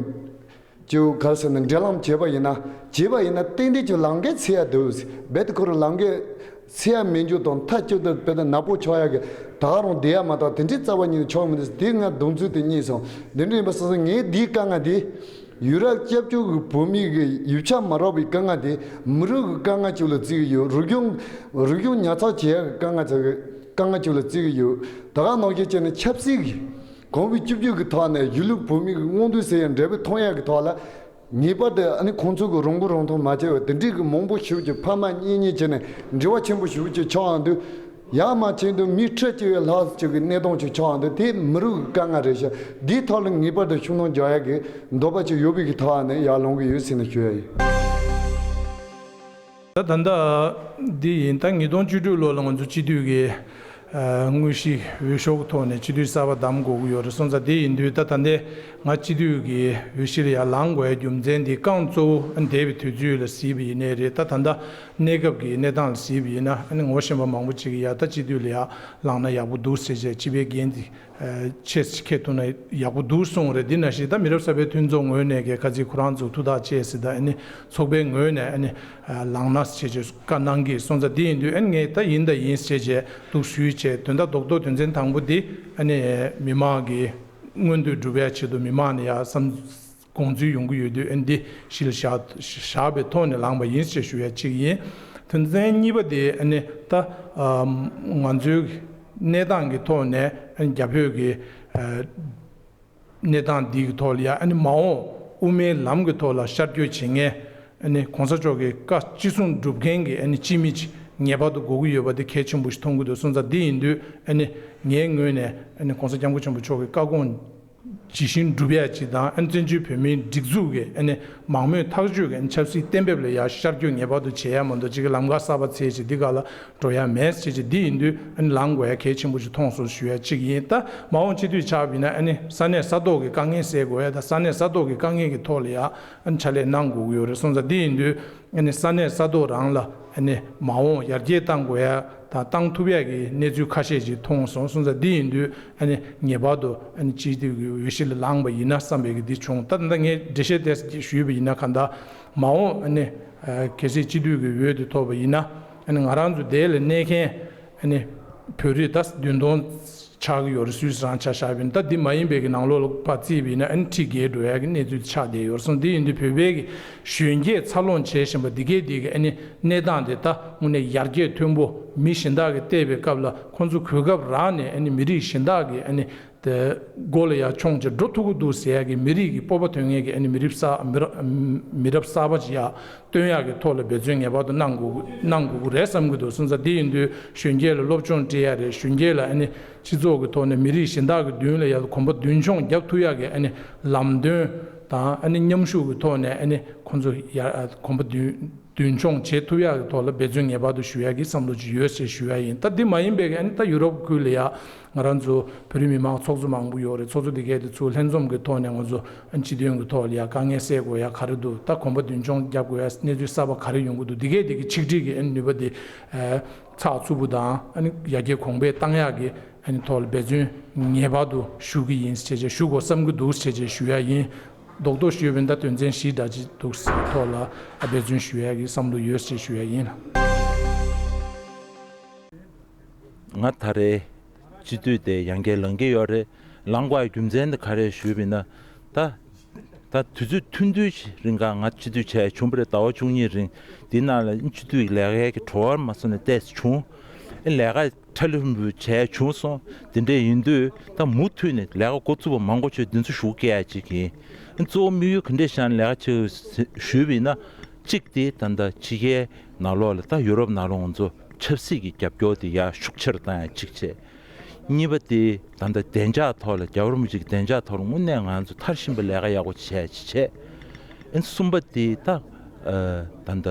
ཅིག་ག་རེ་ཟེར་ན་འབྲེལ་ལམ་བྱས་པ་ཡིན་ན་བྱས་པ་ཡིན་ན་ཏན་ཏན་ཅིག་ལམ་ཁ་འཚོལ་ཡ་འདུག་རྦད་དེ་ཁོ་རང་ལམ་ཁ་འཚོལ་ཡ་མེད་རྒྱུ་དང་མཐའ་གཅིག་ཏུ་དཔེ་ད་ནག་པོ་ཆགས་ཡ་གི་ད་ག་རང་བསྡད་ཡ་མ་གཏོགས་དེ་འདྲའི་རྩ་བ་ཉིད་ནས་ཆགས་མི་འདུག་དེ་ང་གདེང་ཚོད་དེ་རྙེད་སོང་། འདི་འདྲ་ཡིན་པ་སོང་ཙང་ངས་འདིའི་དཀའ་ངལ་དེ། ཡུ་རོབ་སྐྱབས་བཅོལ་གྱི་བོད་མི་གི་ཡིག་ཆ་མ་རག་པའི་དཀའ་ངལ་དེ་མི་རིགས་ཀྱི་དཀའ་ངལ་ཅིག་ལ་བརྩི་གི་ཡོད། རིག་གཞུང་རིག་གཞུང་ཉར་ཚགས་བྱེད་ཡག་གི་དཀའ་ངལ་ཅིག་དཀའ་ངལ་ཅིག་ལ་བརྩི་གི་ཡོད། ད་ག་ནང་བཞིན་བྱས་ནས་ཆབ་སྲིད་ཀྱི་གོང་བུ་གཅིག་གྱུར་གྱི་ཐོག་ནས་གཞིས་ལུས་བོད་མི་གི་མངོན་འདོད་ཟེར་ཡག་འབྲས་བུ་ཐོན་ཡག་གི་ཐོག་ལ་ངེས་པར་དུ་ཨ་ནི་ཁོང་ཚོ་གི་རང་མགོ་རང་ཐོན་མ་བྱས་པ་དེ་འདྲའི་གི་མང་པོ་ཞིག་གི་ཕ་མ་གཉེན་ཉེ་བྱས་ནས་འབྲེལ་བ་ཆེན་པོ་ཞིག་ཅིག་ཆགས་ཡོང་དུས། ཡར་མར་ཕྱིན་དུས་མི་ཁྲི་གཅིག་ཡས་ལྷག་ཅིག་གི་གནས་སྟངས་ཅིག་ཆགས་འདུག་དེ་མི་རིགས་ཀྱི་དཀའ་ངལ་རེད་ཤག་འདིའི་ཐོག་ལ་ངེས་པར་དུ་ཤུགས་སྣོན་རྒྱག་ཡག་གི་འདོད་པ་ཅིག་ཡོད་པའི་གི་ཐོག་ནས་ཡར་ལངས་གི་ཡོད་ཟེར་ནས་ཞུ་ཡ་ཡིན། ད་ད་ལྟ་འདི་ཡིན། ད་ཉིས་སྟོང་བཅུ་དྲུག་ལོ་ལ་ང་ཚོ་སྤྱི་འཐུས་ཀྱི་དངོས་གཞི་འོས་ཤོག་གི་ཐོག་ནས་སྤྱི་འཐུས་གསར་པ་བདམས་དགོས་ཀྱི་ཡོད་རེད་སོང་ཙང་། དེ་ཡིན་དུས་ད་ད་ལྟའི་ང་སྤྱི་འཐུས་ཀྱི་འོས་གཞི་ལ་ཡར་ལངས་དགོས་ཡ་རྒྱུ་མཚན་འདི་རྐང་གཙོ་བོ་འདས་པའི་དུས་ཚོད་ལ་གཟིགས་པ་ཡིན་ནའི་རེད། ད་ད་ལྟ་གནས་སྐབས་ཀྱི་གནས་སྟངས་ལ་གཟིགས་པ་ཡིན་ན་ཨ་ནི་ངོ་ཤེས་པ་མང་པོ་ཅིག་གིས་ཡ་ད་སྤྱི་འཐུས་ལ་ཡར་ལངས་ན་ཡག་པོ་འདུག་ཟེར་བྱས་སྤྱི་པའི་འགན་འདི་ཆེས་འཁྱེར་ཐུབ་ན་ཡག་པོ་འདུག་གསུངས་རེད། འདི་ནང་བཞིན་ད་མི་རབས་གསར་པའི་མཐུན་ཚོགས་ངོས་ནས་ཀྱི་ཁ་ཚིག་ཁོ་རང་ཚོ་ཐུགས་ཐག་བཅད་ཟེར། ད་ཨ་ནི་ཚོགས་པའི་ངོས་ནས་ཨ་ནི་ལངས་ན་བྱས་བྱས་བཀའ་གནང་གི་སོང་ཙང་། འདི་ཡིན་དུས་ཨ་ནི་ངས་ད་ཡིན་ད་ཡིན་བྱས་བྱས་འདུག་ཞུས་བྱས་དོན་དག་རྡོག་རྡོག་དོན་ཚན་དང་པོ་འདི་ཨ་ནི་མི་མང་གི་མངོན་འདོད་སྒྲུབ་ཡ་ཆེད་དུ་མི་མང་ནས་ཡ་བསམ་དགོངས་ཚུལ་ཡོང་གི་ཡོད་དུས་ཨ་ནི་འདི་གཞི་ལ་བཞག་བཞག་པའི་ཐོག་ནས་ལངས་པ་ཡིན་ཞེས་ཞུ་ཡ་གཅིག་ཡིན། དོན་ཚན་གཉིས་པ་དེ་ཨ་ནི་ད་ང་ཚོའི་གནས་སྟངས་ཀྱི་ཐོག་ནས་ཨ་ནི་རྒྱ་བོད་ཀྱི་གནས་སྟངས་འདི་གི་ཐོག་ལ་ཡ་ཨ་ནི་མ་འོངས་དབུ་མའི་ལམ་གྱི་ཐོག་ལ་ཤར་བསྐྱོད་བྱེད་མཁན་ཨ་ནི་གོང་ས་མཆོག་གི་བཀའ་ཅི་གསུང་སྒྲུབ་མཁན་གྱི་ཨ་ནི་སྤྱི་མི་ཅིག་ངེས་པར་དུ་དགོས་ཀྱི་ཡོད་པ་དེ་གལ་ཆེན་པོ་ཞིག་མཐོང་གི་འདུག་སོང་ཙང་། འདི་ཡིན་དུས་ཨ་ནི་ངའི་ངོས་ནས་ཨ་ནི་གོང་ས་སྐྱབས་མགོན་ཆེན་པོ་མཆོག་གི་བཀའ་དགོངས་ཇི་བཞིན་སྒྲུབ་ཡ་ཅིག་དང་། ཨ་ནི་བཙན་བྱོལ་བོད་མིའི་སྒྲིག་འཛུགས་ཀྱི་ཨ་ནི་མང་མོས་ཐག་གཅོད་ཀྱི་ཨ་ནི་ཆབ་སྲིད་གཏན་འབེབས་ལ་ཡ་ཤར་བསྐྱོད་ངེས་པར་དུ་བྱེད་ཡ་མ་གཏོགས་ཅིག་གི་ལམ་ཁ་གསར་པ་འཚོལ་བྱེད་འདི་ག་ལ་འགྲོ་ཡ་མེད་ཟེར་བྱས་འདི་ཡིན་དུས་ཨ་ནི་ལངས་དགོས་ཡ་གལ་ཆེན་པོ་ཞིག་མཐོང་སོང་ཞུ་ཡ་གཅིག་ཡིན། ད་མ་འོངས་སྤྱི་འཐུས་ཆགས་པ་ཡིན་ན་ཨ་ནི་ས་གནས་ས་ཐོག་གི་དཀའ་ངལ་སེལ་དགོས་ཡ་དང་། ས་གནས་ས་ཐོག་གི་དཀའ་ངལ་གྱི་ཐོག་ལ་ཡ་ཨ་ནི་ཕྱག་ལས་གནང་དགོས་ཀྱི་ཡོད་རེད་སོང་ཙང་། འདི་ཡིན་དུས་ཨ་ནི་ས་གནས་ས་ཐོག་རང་ལ་ཨ་ནི་མ་འོངས་ཡར་རྒྱས་གཏང་དགོས་ཡ་དང་གཏང་ཐུབ་ཡ་གི་གནས་ཚུལ་ཁ་ཤས་ཅིག་མཐོང་སོང་སོང་ཙང་། འདི་ཡིན་དུས་ཨ་ནི་ངེས་པར་དུ་ཨ་ནི་སྤྱི་འཐུས་ཀྱི་འོས་གཞི་ལ་ལངས་པ་ཡིན་ན་བསམ་པའི་གི་འདི་བྱུང་། ད་ད་ངས་འགྲེལ་བཤད་དེ་ཞུས་པ་ཡིན་ན་གང་ལྟར་མ་འོངས་ཨ་ནི་གལ་སྲིད་སྤྱི་འཐུས་ཀྱི་འོས་དེ་ཐོབ་པ་ཡིན་ན་ཨ་ནི་ང་རང་ཚོ་དེ་ལ་གནས་མཁན་ཨ་ནི་བོད་རིགས་ད་བདུན་སྟོང་ཆགས་ཀྱི་ཡོད་རེད། སུད་སི་རང་ཆ་བཞག་པ་ཡིན་ན། ད་འདི་མ་ཡིན་པའི་གི་ནང་ལོགས་ལ་ཕར་བརྩིས་པ་ཡིན་ན་ཨ་ནི་ཁྲི་བརྒལ་འགྲོ་ཡ་གི་གནས་ཚུལ་ཆགས་བསྡད་ཡོད་རེད་སོང་། འདི་ཡིན་དུས་བོད་པའི་གི་གཞོན་སྐྱེས་འཚར་ལོངས་བྱེད་བཞིན་པ་འདི་གས་འདི་གི་ཨ་ནི་གནས་སྟངས་དེ་ད་དངོས་གནས་ཡར་རྒྱས་མཐོན་པོ། མི་གཞན་དག་གིས་བལྟས་པའི་སྐབས་ལ་ཁོང་ཚོ་གོ་སྐབས་རག་ནས་ཨ་ནི་མི་རིགས་གཞན་དག་གི་ཨ་ནི་དེ་མགོ་ལ་ཡར་མཆོང་བྱས་འགྲོ་ཐུབ་ཀྱི་འདུག་ཟེར་ཡ་གི་མི་རིགས་ཀྱི་སྤོབས་པ་ཐོན་མཁན་གྱི་ཨ་ནི་མི་རབས་གསར་མི་རབས་མི་རབས་གསར་པ་ཅིག་ཡར་སྟོན་ཡག་གི་ཐོག་ལ་འབད་བརྩོན་ངེས་པར་དུ་གནང་དགོས་གནང་དགོས་ཀྱི་རེད་བསམ་གྱི་འདུག་སོང་ཙང་། འདི་ཡིན་དུས་གཞོན་སྐྱེས་ལ་སློབ་སྦྱོང་སྤྲད་ཡ་རེད། གཞོན་སྐྱེས་ལ་ཨ་ནི་སྤྱི་ཚོགས་ཀྱི་ཐོག་ནས་མི་རིགས་གཞན་དག་གི་མདུན་ལ་ཡར་གོམ་པ་མདུན་མཆོང་རྒྱག་ཐུབ་ཡག་གི་ཨ་ནི་ལམ་སྟོན་དང་ཨ་ནི་མཉམ་ཞུགས་ཀྱི་ཐོག་ནས་ཨ་ནི་ཁོང་ཚོ་ཡར་གོམ་པ་མདུན་མདུན་མཆོང་བྱེད་ཐུབ་ཡག་གི་ཐོག་ལ་འབད་བརྩོན་ངེས་པར་དུ་ཞུ་ཡག་གི་བསམ་བློ་ཅིག་ཡོད་ཅེས་ཞུ་ཡག་ཡིན། ད་འདི་མ་ཡིན་པའི་གི་ཨ་ནི་ད་ཡུ་རོབ་ཁུལ་ལ་ཡ་ང་རང་ཚོ་བོད་རིགས་མི་མང་ཚོགས་གཙོ་མང་པོ་ཡོད་རེད། ཚོགས་གཙོ་དེ་གས་དེ་ཚོ་ལྷན་འཛོམས་ཀྱི་ཐོག་ནས་ང་ཚོ་ཨ་ནི་སྤྱི་དོན་གྱི་ཐོག་ལ་ཡ་དཀའ་ངལ་སེལ་དགོས་ཡ་ག་རེ་འདུག་ད་གོམ་པ་མདུན་མཆོང་རྒྱག་དགོས་ཡ་གནས་ཚུལ་གསར་པ་ག་རེ་ཡོང་གི་འདུག་འདི་གས་དེ་གི་ཆིག་སྒྲིལ་གྱི་ཨ་ནི་ནུས་པ་དེ་ཨ་ཚགས་ཚུད་པོ་དང་ཨ་ནི་ཡར་རྒྱས་གོང་འཕེལ་བཏང་ཡག་གི་ཨ་ནི་ཐོག་ལ་འབད་བརྩོན་ངེས་པར་དུ་ཞུ་གི་ཡིན་ཞེས་བྱས་ཞུ་དགོས་བསམ་གྱི་འདུག་ཞེས་བྱས་ཞུ་ཡག་ཡིན། རྡོག་རྡོག་ཞུས་པ་ཡིན་ན་དོན་ཚན་བཞི་འདྲ་ཅིག་འདུག་ཟེར་ཐོག་ལ་འབད་བརྩོན་ཞུ་ཡག་གི་བསམ་བློ་ཡོད་ཅེས་ཞུ་ཡག་ཡིན། ང་ད་རེས་སྤྱི་འཐུས་དེ་ཡང་བསྐྱར་ལངས་ཀྱི་ཡོད་རེད། ལངས་དགོས་རྒྱུ་མཚན་དེ་ག་རེ་ཞུས་པ་ཡིན་ན། ད་ད་དུས་ཚོད་ཐུང་ཐུང་ཞིག་རིང་ག་ང་སྤྱི་འཐུས་བྱས་བྱུང་བ་རེད། ཟླ་བ་བཅུ་གཉིས་རིང་འདི་ནང་ལ་སྤྱི་འཐུས་ལས་ཀའི་གྲོགས་མ་སོང་ནས་བལྟས་བྱུང་། ལས་ཀ་ཁྲ་ལུམ་ལུམ་བྱས་བྱུང་སོང་། དེ་འདྲས་ཡིན་དུས་ད་མུ་མཐུད་ནས་ལས་ཀ་འགོ་བཙུགས་པ་མ་འགོ་ཆོད་འདི་ཚོ་ཞུགས་སྐྱེལ་ཡ་གཅིག་ཡིན། གཙོ་བོ་དམིགས་ཡུལ་ག་འདྲས་བཞག་ནས་ལས་ཀ་བྱེད་ཞུས་པ་ཡིན་ན། གཅིག་དེ་ད་ལྟ་ཕྱི་རྒྱལ་ནང་ལོགས་ལ་ད་ཡུ་རོབ་ནང་ལོགས་ང་ཚོ་ཆབ་སྲིད་ཀྱི་རྒྱབ་སྐྱོར་དེ་ཡར་ཤུགས་ཆེར་བཏང་ཡ་གཅིག་བྱས། གཉིས་པ་དེ་ད་ལྟ་བདེ་འཇགས་ཐོག་ལ་རྒྱལ་བ་རིན་པོ་ཆེ་གི་བདེ་འཇགས་ཐོག་ལ་དངོས་གནས་ང་ཚོ་མཐར་ཕྱིན་པ་ལས་ཀ་ཡག་པོ་བྱས་བྱས། ཨ་ནི་གསུམ་པ་དེ་ད་ད་ལྟ་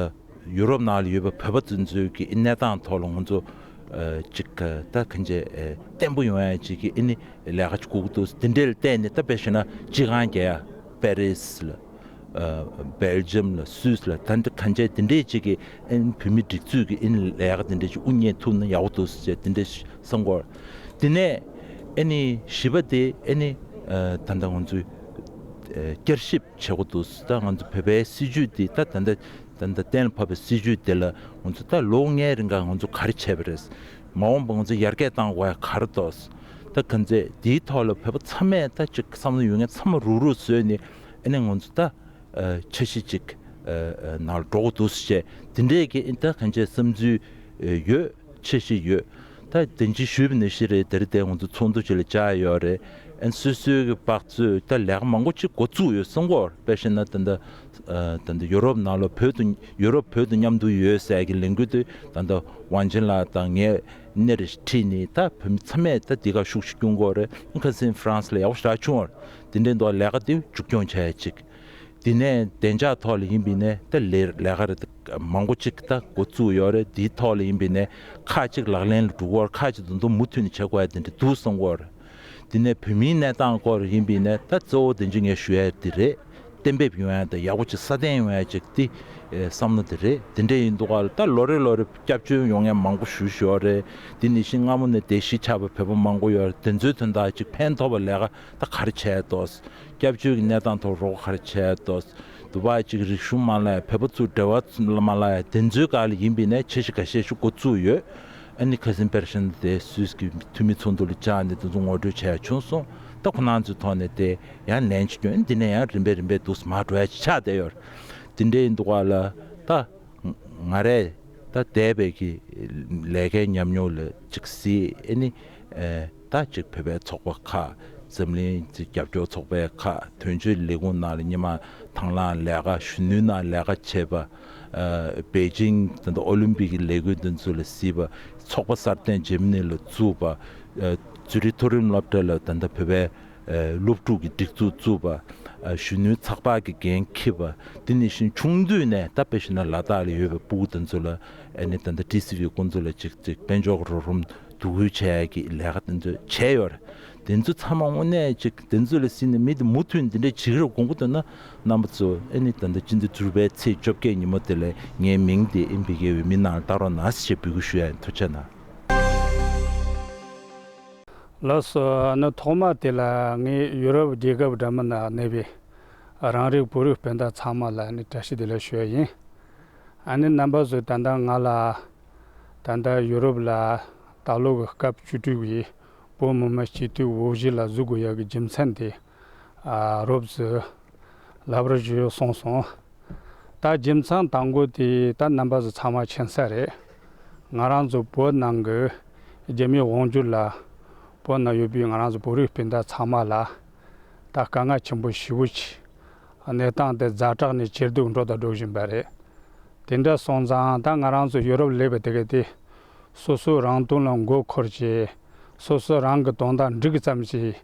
ཡུ་རོབ་ནང་ལ་ཡོད་པའི་བོད་པ་དེ་ཚོའི་གི་གནས་སྟངས་ཐོག་ལ་ང་ཚོ་ཨ་ཅིག་ད་གང་ཅི་ཨ་བརྟན་པོ་ཡོང་ཡ་ཅིག་གི་ཨ་ནི་ལས་ཀ་ཅིག་དགོས་ཀྱི་འདུག་དེ་འདྲ་ལ་བལྟས་ནས་ད་དཔེ་བཞག་ན་སྤྱི་ཁང་རྒྱག་ཡ་པེ་རིས་ལ། ཨ་སྦེལ་ཇམ་ལ་སུད་སི་ལ་ད་འདི་གང་བྱས་དེ་འདྲས་ཅིག་གི་ཨན་བོད་མི་སྒྲིག་འཛུགས་ཀྱི་ཨན་ལས་ཀ་དེ་འདྲས་ཅིག་དབུ་བརྙེས་ཐུབ་ན་ཡག་པོ་འདུག་ཟེར་དེ་འདྲས་བསམ་གོ། དེ་ནས་ཨ་ནི་བཞི་པ་དེ་ཨ་ནི་ཨ་ད་ལྟ་ང་ཚོས་ཨ་བསྐྱར་ཞིབ་བྱེད་དགོས་འདུག་ད་ང་ཚོ་བོད་པའི་སྲིད་ཇུས་དེ་ད་ད་ལྟ་ད་ལྟ་གཏན་ལ་ཕབ་པའི་སྲིད་ཇུས་དེ་ལ་ང་ཚོ་ད་ལོ་ལྔའི་རིང་ག་ང་ཚོ་ག་རེ་བྱས་པ་རེད། མ་འོངས་པ་ང་ཚོ་ཡར་རྒྱས་གཏང་དགོས་ཡ་ག་རེ་འདུག་ད་གང་ཚེ་དེའི་ཐོག་ལ་བོད་པ་ཚང་མས་ད་ཅིག་བསམ་བློ་ཡོད་མཁན་ཚང་མ་རུག་རུག་བཟོས་ནས་ཨ་ནི་ང་ཚོ་ད་ཨ་འཆར་གཞི་ཅིག་ཨ་ཨ་ནང་ལ་འགྲོ་དགོས་འདུག་ཟེར་བྱས་དེ་འདྲས་ཀྱི་ཨ་ད་གང་ཅི་བསམ་ཚུལ་ཨ་ཡོད། འཆར་གཞི་ཡོད། ད་དེ་འདྲ་ཞུས་པ་ནང་བཞིན་རེད། དེ་རིང་དེ་ང་ཚོ་ཚོགས་འདུ་ཅིག་ལ་བཅར་ཡོད་རེད། ཨ་ནི་སོ་སོའི་གི་དཔག་ཚོད་ད་ལས་ཀ་མང་པོ་ཅིག་འགོ་བཙུགས་ཡོད་བསམ་གོ། དཔེ་བཞག་ན་ད་ལྟ་ཨ་ད་ལྟ་ཡུ་རོབ་ནང་ལ་བོད་དུ་ཡུ་རོབ་བོད་དུ་མཉམ་དུ་ཡོད་ཟེར་གི་ལས་འགུལ་དེ་ད་ལྟ་ཝང་ཅན་ལགས་དང་ངས་སྣེ་རེ་ཁྲིད་ནས་ད་བོད་མི་ཚང་མས་ད་འདི་ག་ཤུགས་ཆེ་སྐྱོན་གོ་རེད། ཁ་སང་ཧྥ་རན་སི་ལ་ཡག་པོ་ཞེ་དྲག་བྱུང་བ་རེད། དེ་འདྲའི་འདུག་ལས་ཀ་དེ་མཇུག་སྐྱོང་བྱ་ཡ་ཅིག་དེ་ནས་བདེ་འཇགས་ཐོག་ལ་ཡིན་པ་ཡིན་ནའི་ད་ལས་ལས་ཀ་རེ་མང་པོ་ཅིག་ད་འགོ་བཙུགས་ཡོད་རེད། དེའི་ཐོག་ལ་ཡིན་པ་ཡིན་ནའི་ཁག་ཅིག་ལག་ལེན་ལ་འགྲོ་གི་ཡོད་རེད། ཁག་ཅིག་དེ་ཚོ་མུ་མཐུད་ནས་བྱེད་དགོས་ཡ་དེ་འདྲ་འདུག་བསམ་གི་ཡོད་རེད། དེ་ནས་བོད་མིའི་གནས་སྟངས་སྐོར་ཡིན་པ་ཡིན་ནའི་ད་གཙོ་བོ་དེ་འདྲ་ངས་ཞུ་ཡ་དེ་རེད། གཏན་འབེབས་ཡོང་ཡ་དང་ཡག་པོ་ཅིག་སྲ་བརྟན་ཡོང་ཡ་ཅིག་དེ་ཨེ་བསམ་བློ་དེ་རེད། དེ་འདྲ་ཡིན་དུས་ག་ལ་ད་ལོ་རེ་ལོ་རེ་སྐྱབས་བཅོལ་ཡོང་མཁན་མང་པོ་ཞེ་པོ་ཅིག་ཡོད་རེད། དེ་ནང་བཞིན་སྔ་མོ་ནས་དེ་གཞིས་ཆགས་པ་བོད་པ་མང་པོ་ཡོད་རེད། དེ་ཚོའི་དོན་དག་ཅིག་ཕན་ཐོགས་པ་ལས་ཀ་ད་ག་རེ་བྱས་འདུག་སྐྱབས་བཅོལ་གྱི་གནས་སྟངས་ཐོག་རོགས་ག་རེ་བྱས་འདུག་འདུག་པ་ཅིག་རིག་གཞུང་མ་བརླག་ཡ། བོད་པ་ཚོ་འབྲེལ་བ་མ་བརླག་ཡ། དེ་ཚོའི་སྒང་ལ་ཡིན་པ་ཡིན་ནའི་འཆར་གཞི་འགའ་ཤས་ཤིག་འགོ་བཙུགས་ཡོད། ཨ་ནི་ཁ་སང་དཔེར་བཞག་ན་དེ་སུད་སི་གི་འཐུས་མི་ཚོགས་འདུ་ལ་བཅར་ནས་དེ་ཚོ་ངོ་སྤྲོད་བྱས་ཡ་བྱུང་སོང་། ད་ཁོ་རང་ཚོའི་ཐོག་ནས་དེ་ཡང་ལན་ཅིག་སྐྱོན། འདི་ནས་ཡང་རིམ་པས་རིམ་པས་འདུག་སེ་མར་འགྲོ་ཡ་ཅིག་ཆགས་བསྡད་ཡོད་རེད། དེ་འདྲ་ཡིན་དུས་ག་ལ་ད་ང་རས་ད་འདས་པའི་གི་ལས་ཀའི་ཉམས་མྱོང་ལ་ཅིག་གཟིགས། ཨ་ནི་ཨེ་ད་ཅིག་བོད་པའི་ཚོགས་པ་ཁག་འཛམ་གླིང་གི་རྒྱབ་སྐྱོར་ཚོགས་པའི་ཁག་དོན་གཅོད་ལས་ཁུངས་ནང་ལ་སྔོན་མ་དང་བླངས་ལས་ཀ་གཞོན་ནུའི་ནང་ལས་ཀ་བྱས་པ། ཨ་པེ་ཅིང་ད་ལྟ་ཨོ་ལིམ་པིག་གི་ལས་འགུལ་འདི་ཚོ་ལ་གཟིགས་པ། ཚོགས་པ་གསར་བརྟེན་འཇར་མ་ནི་ལ་བཙུགས་པ། ཨ་ཛུ་རིག་མཐོ་རིམ་སློབ་གྲྭ་ལ་ད་ལྟ་བོད་པའི་ཨ་སློབ་ཕྲུག་གི་སྒྲིག་འཛུགས་བཙུགས་པ། ཨ་གཞོན་ནུའི་ཚགས་པར་གྱི་འགན་འཁྱེར་བ། དེ་ནང་བཞིན་ཆུང་དུས་ནས་ད་དཔེ་བཞག་ན་ལ་དྭགས་ལ་ཡོད་པའི་སྤུ་གུ་དེ་ཚོ་ལ་ཨ་ནི་ད་ལྟ་ཊི་སི་ཝི་ཁོང་ཚོ་ལ་ཅིག་ཅིག་དཔལ་འབྱོར་གྱི་རོགས་རམ་བསྡུ་སྐུལ་བྱེད་ཡ་གི་ལས་ཀ་དེ་ཚོ་བྱས་ཡོད་རེད། དེ་ཚོ་ཚང་མ་དངོས་གནས་ཅིག་དེ་ཚོ་ལ་གཟིགས་ནས་མི་དེ་མུ་མཐུད་འདི་འདྲའི་བྱེད་ཀྱི་རེད་དགོངས་ཀྱི་འདུག་ན། རྣམ་པ་ཚོ་ཨ་ནི་ད་ལྟ་སྤྱི་ཟླ་དྲུག་པའི་ཚེས་བཅོ་བརྒྱད་ཉིན་མོ་དེ་ལ་ངའི་མིང་དེ་ཨེམ་བི་ཀེ་བའི་མི་ནང་ལ་བཏགས་རོགས་གནང་ཞེས་འབོད་སྐུལ་ཞུ་ཡ་ཡིན། ཐུགས་རྗེ་གནང་། ལགས་སོ། ཨ་ནི་ཐོག་མ་དེ་ལ་ངས་ཡུ་རོབ་རྒྱལ་ཁབ་འདྲ་མིན་ན་གནས་པའི་རང་རིགས་བོད་རིགས་སྤུན་ཟླ་ཚང་མ་ལ་ཨ་ནི་བཀྲ་ཤིས་བདེ་ལེགས་ཞུ་ཡ་ཡིན། ཨ་ནི་རྣམ་པ་ཚོས་ད་ལྟ་ང་ལ་ད་ལྟ་ཡུ་རོབ་ལ་ད་ལོ་གི་སྐབས་བཅུ་དྲུག་པའི་བོད་མི་མང་སྤྱི་འཐུས་འོས་གཞི་ལ་འཛུལ་དགོས་ཡ་གི་རྒྱུ་མཚན་དེ་ཨ་རོབ་ཙམ་ལབ་རེ་ཞུ་སོང་སོང་། ད་རྒྱུ་མཚན་དང་པོ་དེ་ད་རྣམ་པ་ཚོ་ཚང་མ་མཁྱེན་གསལ་རེད། ང་རང་ཚོ་བོད་ནང་གི་རྒྱ་མིའི་དབང་སྒྱུར་ལ་བོད་ནང་ཡོད་པའི་ང་རང་ཚོ་བོད་རིགས་སྤུན་ཟླ་ཚང་མ་ལ་ད་དཀའ་ངལ་ཆེན་པོ་ཞེ་པོ་ཅིག་གནས་སྟངས་དེ་ཛ་དྲག་ནས་ཇེ་སྡུག་འགྲོ་དང་འགྲོ་བཞིན་པ་རེད། དེ་འདྲ་སོང་ཙང་ད་ང་རང་ཚོ་ཡུ་རོབ་སླེབས་པའི་དེ་ག་དེ་སོ་སོ་རང་དོན་ལ་མགོ་འཁོར་བྱས། སོ་སོ་རང་གི་དོན་དག་འགྲིག་ཙམ་ཞིག་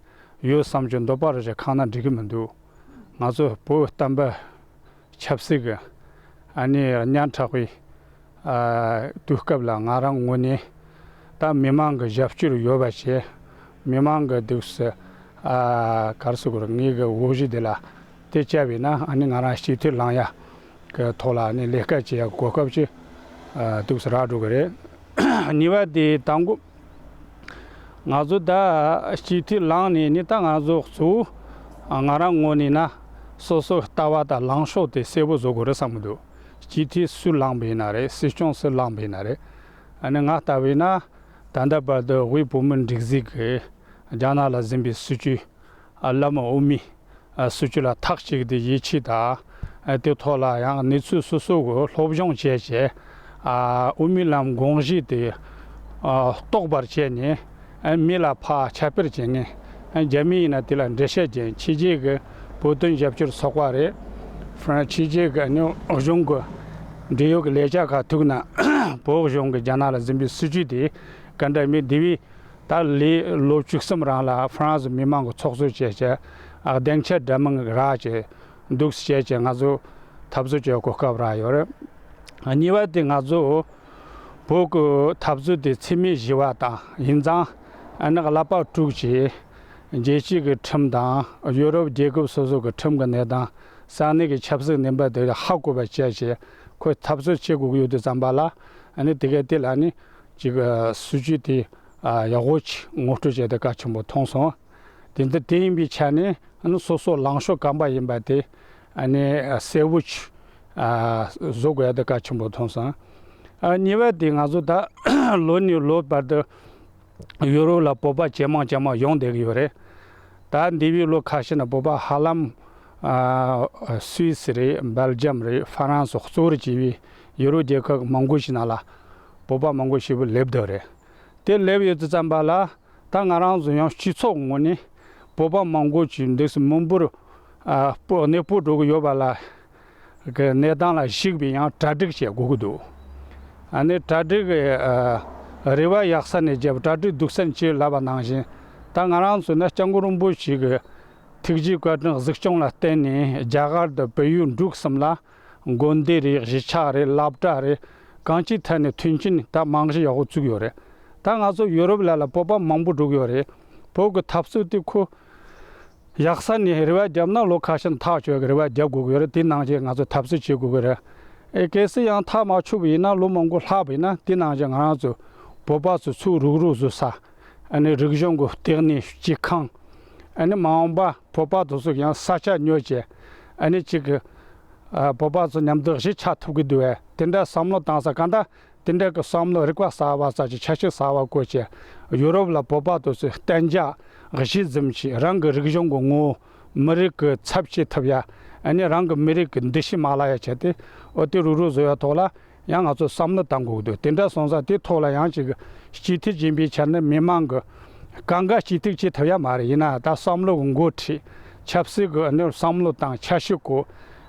ཡོད་བསམ་གྱི་འདོད་པ་རེ་ཞིག་ཁེངས་ན་འགྲིག་གི་མི་འདུག་ང་ཚོ་བོད་བསྟན་པ་ཆབ་སྲིད་ཀྱི་ཨ་ནི་སྙན་གྲགས་པའི་ཨ་དུས་སྐབས་ལ་ང་རང་ངོས་ནས་ད་མི་མང་གི་རྒྱབ་སྐྱོར་ཡོད་པ་བྱས། མི་མང་གི་འདུག་སེ་ཨ་ག་རེ་ཟེར་དགོས་རེད། ངེད་ཀྱི་འོས་གཞི་དེ་ལ་དེ་བཅར་བས་ན་ཨ་ནི་ང་རང་སྤྱི་འཐུས་ལངས་ཡ་གི་ཐོག་ལ་ཨ་ནི་ལས་ཀ་བྱེད་ཡ་གོ་སྐབས་ཅིག་ཨ་འདུག་སེ་རག་འགྲོ་གི་རེད། གཉིས་པ་དེ་དང་པོ། ང་ཚོ་ད་སྤྱི་འཐུས་ལངས་ནས་ནི་ད་ང་ཚོ་གཙོ་བོ་ང་རང་ངོས་ནས་ན་སོ་སོའི་ལྟ་བ་དང་ལངས་ཕྱོགས་དེ་གསལ་པོ་བཟོ་དགོས་རེད་བསམ་གྱི་འདུག་སྤྱི་འཐུས་སུ་ལངས་པ་ཡིན་ན་རེད། སྲིད་སྐྱོང་སུ་ལངས་པ་ཡིན་ན་རེད། ཨ་ནི་ང་ལྟ་བུ་ཡིན་ན་ད་ལྟ་བར་དུ་དབུས་བོད་མིའི་སྒྲིག་འཛུགས་ཀྱི་རྒྱ་ནག་ལ་འཛིན་པའི་སྲིད་བྱུས་ཨ་བླ་མ་དབུ་མའི་ཨ་སྲིད་བྱུས་ལ་ཐག་གཅོད་དེ་ཡིད་ཆེས་དང་། ཨ་དེ་ཐོག་ལ་ཡང་གནས་ཚུལ་སོ་སོ་གི་སློབ་སྦྱོང་བྱས་བྱས། ཨ་དབུ་མའི་ལམ་དགོངས་གཞི་དེ་ཨ་རྟོགས་པར་བྱས་ནས། ཨ་མི་ལ་ཕར་ཁྱབ་སྤེལ་བྱེད་མཁན། ཨ་རྒྱ་མི་ཡིན་ན་དེ་ལ་འགྲེལ་བཤད་བྱེད་མཁན། ཕྱི་རྒྱལ་གྱི་བོད་དོན་རྒྱབ་སྐྱོར་ཚོགས་པ་རེད། ཕྱི་རྒྱལ་གྱི་ཨ་ནི་གཞུང་གི་འབྲེལ་ཡོད་ཀྱི་ལས་འཆར་ཁག་ཐུག་ན། བོད་གཞུང་གི་རྒྱ་ནག་ལ་འཛིན་པའི་སྲིད་བྱུས་དེ་ག་འདྲ་མི་དེ་བས། ད་ལོ་ལོ་བཅུ་གསུམ་རིང་ལ་ཧྥ་རན་སི་མི་མང་གི་ཚོགས་གཙོ་བྱས་བྱས། ཨ་སྡིངས་ཆ་འདྲ་མིན་རག་བྱས་འདུག་སེ་བྱས་བྱས་ང་ཚོ་འཐབ་རྩོད་བྱེད་གོ་སྐབས་རག་ཡོད་རེད། གཉིས་པ་དེ་ང་ཚོ་བོད་ཀྱི་འཐབ་རྩོད་དེ་འཚེ་མེད་ཞི་བ་དང་ཡིན་ཙང་ཨ་ནི་ཀླད་པ་དཀྲུགས་བྱས་རྒྱལ་སྤྱི་གི་ཁྲིམས་དང་ཡུ་རོབ་རྒྱལ་ཁབ་སོ་སོ་གི་ཁྲིམས་ཀྱི་གནས་སྟངས་ ས་གནས་ཀྱི་ཆབ་སྲིད་གནས་བབ་དེ་ཧ་གོ་བ་བྱས་བྱས་ཁོས་འཐབ་རྩོད་བྱེད་དགོས་ཀྱི་ཡོད་དུས་ཙམ་པ་ལ། ཨ་ནི་དེ་གས་དེ་ལ་ནི་ཅིག་སྲིད་ཇུས་དེ་ཡག་པོ་ཅིག་ངོ་སྤྲོད་བྱས་ཏེ་གལ་ཆེན་པོ་མཐོང་སོང་། དེ་འདི་དེ་ཡིན་པའི་ཆ་ནས་ཨ་ནི་སོ་སོ་ལངས་ཕྱོགས་གང་པ་ཡིན་པ་དེ་ཨ་ནི་གསལ་བོ་ཅིག་བཟོ་དགོས་ཡ་དེ་གལ་ཆེན་པོ་མཐོང་སོང་། ཨ་གཉིས་པ་དེ་ང་ཚོ་ད་ལོ་ནས་ལོ་བར་དུ་ཡུ་རོབ་ལ་བོད་པ་ཇེ་མང་ཇེ་མང་ཡོང་བསྡད་ཀྱི་ཡོད་རེད། ད་འདས་པའི་ལོ་ཁ་ཤས་ནང་བོད་པ་ཧ་ལམ་ཨ་སུད་སི་རེད། སྦེལ་ཇམ་རེད། ཧྥ་རན་སི། གཙོ་བོར་བྱས་པའི་ཡུ་རོབ་རྒྱལ་ཁབ་མང་པོ་ཞིག་ནང་ལ་བོད་པ་མང་པོ་ཞིག་སླེབས་བསྡད་རེད། དེ་སླེབས་ཡོད་དུས་ཙམ་པ་ལ་ད་ང་རང་ཚོ་ཡང་སྤྱི་ཚོགས་ངོས་ནས་བོད་པ་མང་པོ་ཞིག་འདུག་སེ་མི་འབོར་ཨ་སྤོ་གནས་སྤོ་འགྲོ་གི་ཡོད་པ་ལ། གི་གནས་སྟངས་ལ་གཞིགས་པའི་ཡང་གྲ་སྒྲིག་བྱེད་དགོས་ཀྱི་འདུག་ཨ་ནི་གྲ་སྒྲིག་གི་ཨ་རེ་བ་ཡག་ས་ནས་བརྒྱབ། གྲ་སྒྲིག་སྡུག་ས་ནས་ཅེས་ལབ་པ་ནང་བཞིན། ད་ང་རང་ཚོ་ནི་སྐྱབས་མགོན་རིན་པོ་ཆེ་གི་ཐུགས་རྗེ་བཀའ་དྲིན་གཟིགས་སྐྱོང་ལ་བརྟེན་ནས་རྒྱ་གར་དང་བལ་ཡུལ་འབྲུག་གསུམ་ལ་དགོན་སྡེ་རེད། གཞིས་ཆགས་རེད། སློབ་གྲྭ་རེད། གང་ཅིའི་ཐད་ནས་མཐུན་རྐྱེན་ད་རྨང་གཞི་ཡག་པོ་བཙུགས་ཡོད་རེད། ད་ང་ཚོ་ཡུ་རོབ་ལ་ལ་བོད་པ་མང་པོ་འགྲོ་གི་ཡོད་རེད། བོད་ཀྱི་འཐབ་རྩོད་དེ་ཁོ་ཡག་ས་ནས་རེ་བ་བརྒྱབ་ན་ལོ་ཁ་ཤས་ཐག་ཆོད་ཀྱི་རེ་བ་བརྒྱབ་དགོས་ཀྱི་རེད། དེ་ནང་བཞིན་ང་ཚོ་འཐབ་རྩོད་བྱེད་དགོས་ཀྱི་རེད། ཨེ་གལ་སྲིད་ཡང་ཐག་མ་ཆོད་པ་ཡིན་ན་ལོ་མང་པོ་ལྷག་པ་ཡིན་ན་དེ་ནང་བཞིན་ང་རང་ཚོ་བོད་པ་ཚོ་ཚུར་རུག་རུག་བཟོ་ས། ཨ་ནི་རིག་གཞུང་གི་ལྟེ་གནས་སྐྱིད་ཁང་། ཨ་ནི་མ་འོངས་པ་བོད་པ་དེ་ཚོ་ཡང་ས་ཆ་ཉོ་བྱས། ཨ་ནི་གཅིག་གི་ཨ་བོད་པ་ཚོ་མཉམ་དུ་གཞིས་ཆགས་ཐུབ་ཀྱི་འདུག་བས། དེ་འདྲ་བསམ་བློ་བཏང་ས་གང་ལྟར། དེ་འདྲ་གི་བསམ་བློ་རིག་པ་གསར་བ་གསར་གྱི་ཆབ་སྲིད་གསར་བ་བཀོལ་བྱས་ཡུ་རོབ་ལ་བོད་པ་དེ་ཚོས་གཏན་འཇགས་གཞི་འཛིན་བྱས། རང་གི་རིག་གཞུང་གི་ངོ་བོ། མི་རིགས་ཀྱི་ཚབ་བྱེད་ཐུབ་ཡ། ཨ་ནི་རང་གི་མི་རིགས་ཀྱི་འདུ་ཤེས་མ་བརླག་ཡ་བྱས་ཏེ་འོ་དེ་རུག་རུག་བཟོ་ཡ་ཐོག་ལ་ཡང་ང་ཚོ་བསམ་བློ་བཏང་དགོས་འདུག་དེ་འདྲ་སོང་ཙང་དེ་ཐོག་ལ་ཡང་ཅིག་སྤྱི་འཐུས་ཡིན་པའི་ཆ་ནས་མི་མང་གི་གང་ག་སྤྱི་འཐུས་བྱེད་ཐུབ་ཡ་མ་རེད། ཡིན་ན་ད་བསམ་བློ་གི་འགོ་ཁྲིད། ཆབ་སྲིད་ཀྱི་ཨ་ནི་བསམ་བློ་དང་འཆར་གཞི་བཀོད།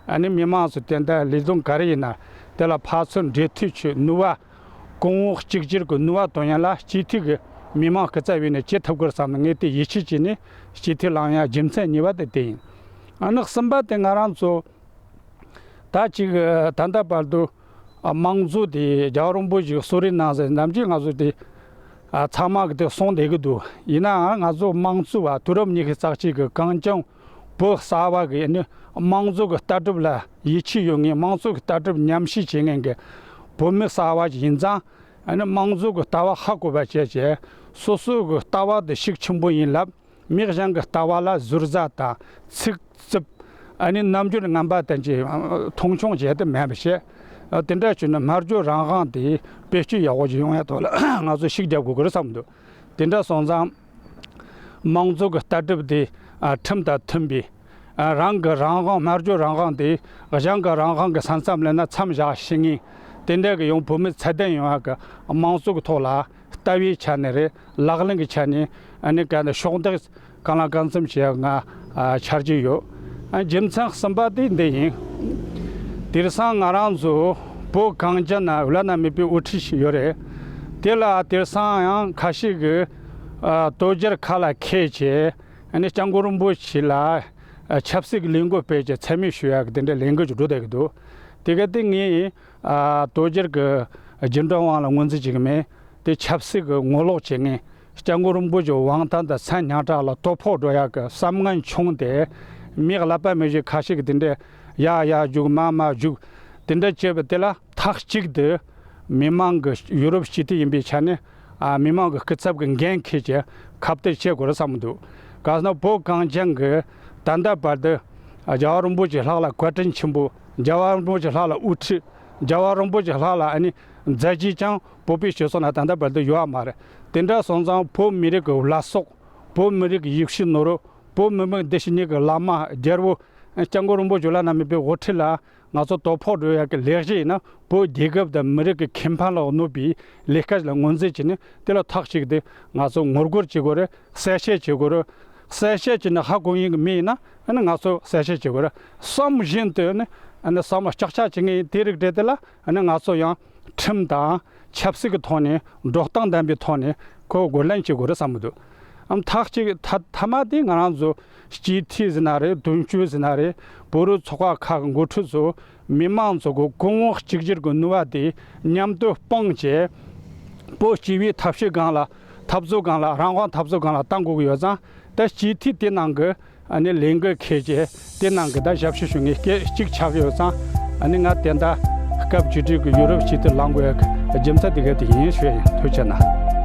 ཨ་ནི་མི་མང་ཚོ་དེ་འདྲ་ལས་དོན་ག་རེ་ཡིན་ན་དེ་ལ་ཕར་ཚུར་འབྲེལ་མཐུད་བྱེད། ནུས་པ་གོང་འོག་གཅིག་གྱུར་གྱི་ནུས་པ་བཏོན་ཡ་ལ་སྤྱི་འཐུས་ཀྱི་མི་མང་སྐུ་ཚབ་ཡིན་ནས་བྱེད་ཐུབ་དགོས་བསམ་ནས་ངས་དེ་ཡིད་ཆེས་བྱས་ནས་སྤྱི་འཐུས་ལངས་ཡ་རྒྱུ་མཚན་གཉིས་པ་དེ་དེ་ཡིན། ཨ་ནི་གསུམ་པ་དེ་ང་རང་ཚོ་ད་ཅིག་ད་ལྟ་བར་དུ་དམངས་གཙོ་དེ་རྒྱལ་བ་རིན་པོ་ཆེས་གསོལ་རས་གནང་ཟེར་ནམ་རྒྱུན་ང་ཚོ་དེ་ཚང་མ་གི་དེ་གསུངས་བསྡད་ཀྱི་འདུག་ཡིན་ནའང་ང་ཚོ་དམངས་གཙོ་བ་དུས་རབས་ཉི་ཤུ་རྩ་གཅིག་གི་གངས་ལྗོངས་བོད་གསར་བ་གི་ནི་དམངས་གཙོ་གི་ལྟ་གྲུབ་ལ་ཡིད་ཆེས་ཡོད་མཁན། དམངས་གཙོ་གི་ལྟ་གྲུབ་ཉམས་ཞིབ་བྱེད་མཁན་གི་བོད་མི་གསར་བ་ཞིག་ཡིན་ཙང་། ཨ་ནི་དམངས་གཙོ་གི་ལྟ་བ་ཧ་གོ་བ་བྱས་བྱས་སོ་སོ་གི་ལྟ་བ་དེ་ཤུགས་ཆེན་པོ་ཡིན་ལབ། མི་གཞན་གི་ལྟ་བ་ལ་ཟུར་ཟ་དང་ཚིག་རྩུབ། ཨ་ནི་རྣམ་འགྱུར་ངན་པ་དེ་ཅིག་མཐོང་ཆུང་བྱས་ཏེ་མེད་པ་བྱས། དེ་འདྲ་བྱུང་ན་སྨྲ་བརྗོད་རང་དབང་དེ་བེད་སྤྱོད་ཡག་པོ་ཅིག་ཡོང་ཡ་ཐོག་ལ་ང་ཚོ་ཤུགས་རྒྱབ་དགོས་ཀྱི་རེད་བསམ་འདུག་དེ་འདྲ་སོང་ཙང་། དམངས་གཙོ་གི་ལྟ་གྲུབ་དེ་ཨ་ཁྲིམས་དང་མཐུན་པའི། ཨ་རང་གི་རང་དབང་། སྨྲ་བརྗོད་རང་དབང་དེ་གཞན་གྱི་རང་དབང་གི་ས་མཚམས་ལ་ན་མཚམས་བཞག་ཤེས་མཁན། དེ་འདྲ་གི་ཡང་བོད་མི་ཚད་ལྡན་ཡོང་བ་གི་དམངས་གཙོ་གི་ཐོག་ལ་ལྟ་བའི་ཆ་ནས་རེད། ལག་ལེན་གྱི་ཆ་ནས་ཨ་ནི་ག་ནས་ཕྱོགས་འདེགས་གང་ལ་གང་འཚམ་བྱེད་ཡ་ང་ཨ་འཆར་གྱི་ཡོད། ཨ་རྒྱུ་མཚན་གསུམ་པ་དེ་འདི་ཡིན། དེང་སང་ང་རང་ཚོ་བོད་གངས་ཅན་ན་བླ་ན་མེད་པའི་དབུ་ཁྲིད་ཞིག་ཡོད་རེད། དེ་ལ་དེང་སང་ཡང་ཁ་ཤས་ཀྱིས་ཨ་དོལ་རྒྱལ་ཁ་ལ་འཁྱེར་བྱས། ཨ་ནི་སྐྱབས་མགོན་རིན་པོ་ཆེ་ལ་ཨ་ཆབ་སྲིད་ཀྱི་ལས་འགུལ་སྤེལ་བྱས་མཚན་སྨད་ཞུ་ཡག་གི་དེ་འདྲའི་ལས་འགུལ་ཅིག་འགྲོ་བསྡད་ཀྱི་འདུག་དེ་ག་དེ་ངས་ཨ་དོལ་རྒྱལ་གྱི་རྒྱུན་གྲོན་དབང་ལ་ངོས་འཛིན་བྱེད་ཀྱི་མེད། དེ་ཆབ་སྲིད་ཀྱི་ངོ་ལོག་བྱེད་མཁན། སྐྱབས་མགོན་རིན་པོ་ཆེའི་དབང་ཐང་དང་མཚན་ཉག་ཕྲ་ལ་དོ་ཕོག་འགྲོ་ཡག་གི་བསམ་ངན་བྱུང་སྟེ། མིའི་ཀླད་པ་མི་བཞི་ཁ་ཤས་ཀྱིས་དེ་འདྲའི་ཡར་ཡར་རྒྱུག་མར་མར་རྒྱུག་དེ་འདྲ་བྱས་པ་དེ་ལ། མཐའ་གཅིག་ཏུ་མི་མང་གི་ཡུ་རོབ་སྤྱི་འཐུས་ཡིན་པའི་ཆ་ནས། ཨ་མི་མང་གི་སྐུ་ཚབ་ཀྱི་འགན་འཁྱེར་གྱི་ཁ་གཏད་བྱེད་དགོས་རེད་བསམ་གྱི་འདུག་གང་ཟེར་ན་བོད་གངས་ཅན་གྱི་ད་ལྟ་བར་དུ་ཨ་རྒྱལ་བ་རིན་པོ་ཆེ་ལྷག་ལ་བཀའ་དྲིན་ཆེན་པོ། རྒྱལ་བ་རིན་པོ་ཆེ་ལྷག་ལ་དབུ་ཁྲིད། རྒྱལ་བ་རིན་པོ་ཆེ་ལྷག་ལ་ཨ་ནི་མཛད་རྗེས་ཀྱང་བོད་པའི་སྤྱི་ཚོགས་ནང་ད་ལྟ་བར་དུ་ཡོད་པ་མ་རེད། དེ་འདྲ་སོང་ཙང་བོད་མི་རིགས་ཀྱི་བླ་སྲོག་བོད་མི་རིགས་ཀྱི་ཡིད་བཞིན་ནོར་བུ། བོད་མི་མང་འདི་ཕྱི་གཉིས་ཀྱི་བླ་མ་རྒྱལ་པོ། སྐྱབས་མགོན་རིན་པོ་ཆེ་བླ་ན་མེད་པའི་དབུ་ཁྲིད་ལ། ང་ཚོ་དོ་ཕོག་འགྲོ་ཡག་གི་ལས་གཞི་ཡིན་ན། བོད་རྒྱལ་ཁབ་དང་མི་རིགས་ཀྱི་ཁེ་ཕན་ལ་གནོད་པའི་ལས་ཀ་ཞིག་ལ་ངོས་འཛིན་བྱས་ནས། དེ་ལ་ཐག་གཅིག་ཏུ་ང་ཚོ་ངོ་རྒོལ་བྱེད་དགོས་རེད། གསལ་བཤད་བྱེད་དགོས་རེད། གསལ་བཤད་བྱས་ནས་ཧ་གོ་མཁན་གྱི་མི་ཡིན་ན། ཨ་ནི་ང་ཚོ་གསལ་བཤད་བྱེད་དགོས་རེད། བསམ་བཞིན་དུ་ནི་ཨ་ནི་བསམ་བློ་ལྕག་ལྕག་བྱེད་མཁན་དེ་རིགས་རེད། དེ་ལ་ཨ་ནི་ང་ཚོ་ཡང་ཁྲིམས་དང་ཆབ་སྲིད་ཀྱི་ཐོག་ནས། འགྲོ་སྟངས་ལྡན་པའི་ཐོག་ནས་ཁོ་རྒོལ་ལན་བྱེད་དགོས་རེད་བསམ་གྱི་འདུག་ཨམ་ཐག་གཅིག་ཐ་ཐ་མ་དེ་ང་རང་ཚོ་སྤྱི་འཐུས་ཟེར་ན་རེད། དོན་གཅོད་ཟེར་ན་རེད། བོད་རིགས་ཚོགས་པ་ཁག་གི་འགོ་ཁྲིད་ཚོ་མི་མང་ཚོ་གི་གོང་འོག་གཅིག་གྱུར་གྱི་ནུས་པ་དེ་མཉམ་དུ་སྤུངས་བྱས། བོད་སྤྱི་པའི་ཐབས་ཤེས་སྒང་ལ། འཐབ་རྩོད་སྒང་ལ། རང་དབང་འཐབ་རྩོད་སྒང་ལ་གཏང་དགོས་ཀྱི་ཡོད་ཙང་། ད་སྤྱི་འཐུས་དེ་ནང་གི་ ཨ་ནི་ལས་འགུལ་འཁེལ་རྗེས་དེ་ནང་གི་ད་ཞབས་ཞུ་ཞུ་མཁན་སྐད་གཅིག་ཆགས་ཡོད་ཙང་། ཨ་ནི་ང་དེ་འདྲ་སྐབས་བཅུ་དྲུག་གི་ཡུ་རོབ་སྤྱི་འཐུས་ལངས་དགོས་ཡག་གི་རྒྱུ་མཚན་དེ་ག་དེ་ཡིན་ཞུ་ཡ་ཡིན། ཐུགས་རྗེ་གནང་།